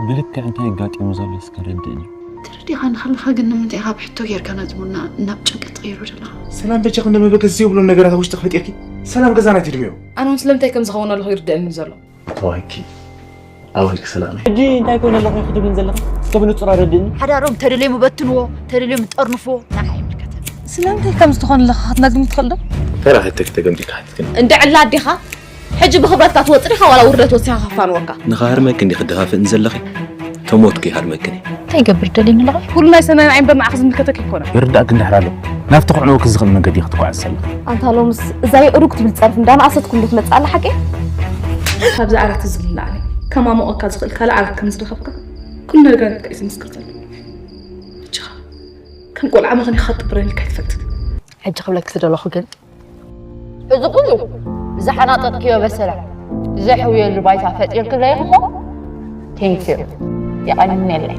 ብልክዕ እንታይ ኣጋጢሙ ዘሎ እስከ ረድእኒ። ተረዲኻ ንኸለኻ ግን ንምንታይ ኢኻ ብሕቶ ጌርካ ነዚ ቡና ናብ ጭንቀት ትቕይሮ ዘለኻ? ሰላም በጃ ክንደ መበገስ ዘይብሉ ነገራት ኣብ ውሽጢ ክፈጢርኪ ሰላም ገዛና ትድምዮ። ኣነ እውን ስለምንታይ ከም ዝኸውን ኣለኹ ይርደአኒ ዘሎ። ተዋሂኪ ኣወልክ ሰላም ሕጂ እንታይ ኮይኑ ኣለኹ ክትብልን ዘለኺ እስከ ብንጹር ኣረድእኒ። ሓዳሮም ተደልዮም በትንዎ፣ ተደልዮም ጠርንፍዎ፣ ንዓይ ኣይምልከተን። ስለምንታይ ከም ዝኾነ ኣለኻ ክትነግርኒ ትኽእል ዶ? ተራኸተክ ተገምጢ ካሕትክን እንደ ዕላ ኣዴኻ ሕጂ ብኽብረትካ ትወፅእ ዲኻ ዋላ ውርደት ወሲኻ ከፋንወካ? ንኻህርመክ እንዲ ክድሃፍእን ዘለኺ ተሞትኩ ይሃርመክን። እንታይ ይገብር ደልየኒ ኣለኻ? ኩሉ ናይ ሰናይ ዓይንበር ንዓኻ ዝምልከተክ ይኮነ። ይርዳእክ እንድሕር ኣሎ ናብቲ ክዕንዎ ክዝኽእል መገዲ ክትጓዓዝ ዘለኺ። ኣንታ ሎምስ እዛ የእሩግ ትብል ፀርፊ እንዳንኣሰት ኩሉ ትመፅእ ኣላ ሓቂ? ካብዚ ዓራት እዚ ንላዕሊ ከማሞቐካ ዝኽእል ካልእ ዓራት ከም ዝረኸብካ ኩሉ ነገራትካ እዩ ዝምስክር ዘሎ። እጅኻ ከም ቆልዓ መኸኒ ክትጥብረኒ ከይትፈትት። ሕጂ ክብለኪ ዝደለኹ ግን እዚ ኩሉ ዝሓናጠጥክዮ በሰላ ዘሕውየሉ ባይታ ፈጢርክለይ እሞ ቴንኪዩ የቐንየለይ።